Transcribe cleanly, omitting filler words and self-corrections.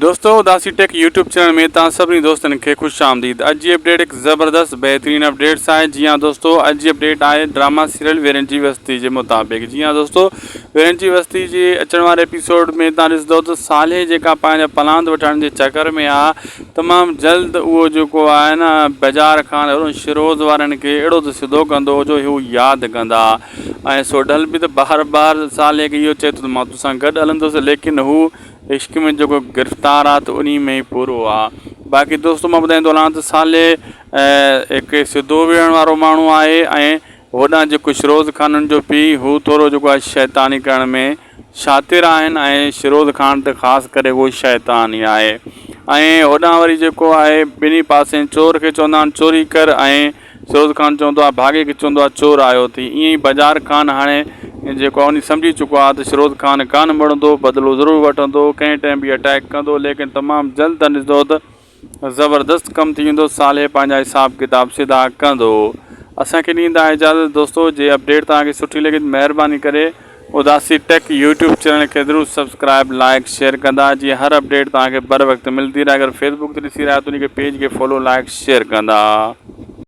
دوستو اداسي tech YouTube channel ۾ توهان سڀني دوستن کي خوش آمديد اڄ جي اپڊيٽ هڪ زبردست بهترين اپڊيٽس آهي جي ها دوستو اڄ جي اپڊيٽ آهي ڊراما سيريل ويرن جي وستي جي مطابق جي ها دوستو ويرن جي وستي جي اچڻ واري ايپيسوڊ ۾ توهان ڏسندو ته صالح جيڪا پنهنجا پلاند وٺڻ جي چڪر ۾ آ تمام جلد اهو جيڪو آهي نه بجار خان شروز وارن کي اهڙو ته سڌو ڪندو جو هو ياد ڪندا ۽ سوڍل به ته بار بار صالح کي اهو چئي ٿو ته مان توسان گڏ هلندس ليڪن هو عشق ۾ جيڪو گرفتار آ ته انهي ۾ ئي پورو آ باقي دوستو مان ٻڌائيندو هلان ته صالح هڪ سڌو ويهڻ وارو ماڻهو آهي ۽ هوڏانهن جيڪو شروز خانن جو پيء هو ٿورو جيڪو آهي شيطاني ڪرڻ ۾ شاطر آهن ۽ شروز خان ته خاص ڪري هو شيطان ئي آهي ۽ هوڏانهن وري جيڪو آهي ٻنهي پاسين چور کي چوندا آهن چوري ڪر ۽ سيوز خان چوندو آهي ڀاڳي کي چوندو آهي چور آيو اٿئي ائين ئي بجار خان هاڻي جيڪو آهي انهي سمجهي چڪو آهي ته شروز خان ڪانه مڙندو بدلو ضرور وٺندو ڪنهن ٽائيم به اٽيڪ ڪندو ليڪن تمام جلد تان ڏسندو ته زبردست ڪم ٿي ويندو صالح پنهنجا حساب ڪتاب سڌا ڪندو اسان کي ڏيندا اجازت دوستو جي اپڊيٽ توهان کي سٺي لڳي ته مهرباني ڪري اداسي ٽيڪ يوٽيوب چينل کي ضرور سبسڪرائب لائيڪ شيئر ڪندا جيئن هر اپڊيٽ توهان کي بر وقت ملدي رهي اگر فيسبوڪ تي ڏسي رهيا آهيو ته ان کي پيج کي فالو لائيڪ شيئر ڪندا.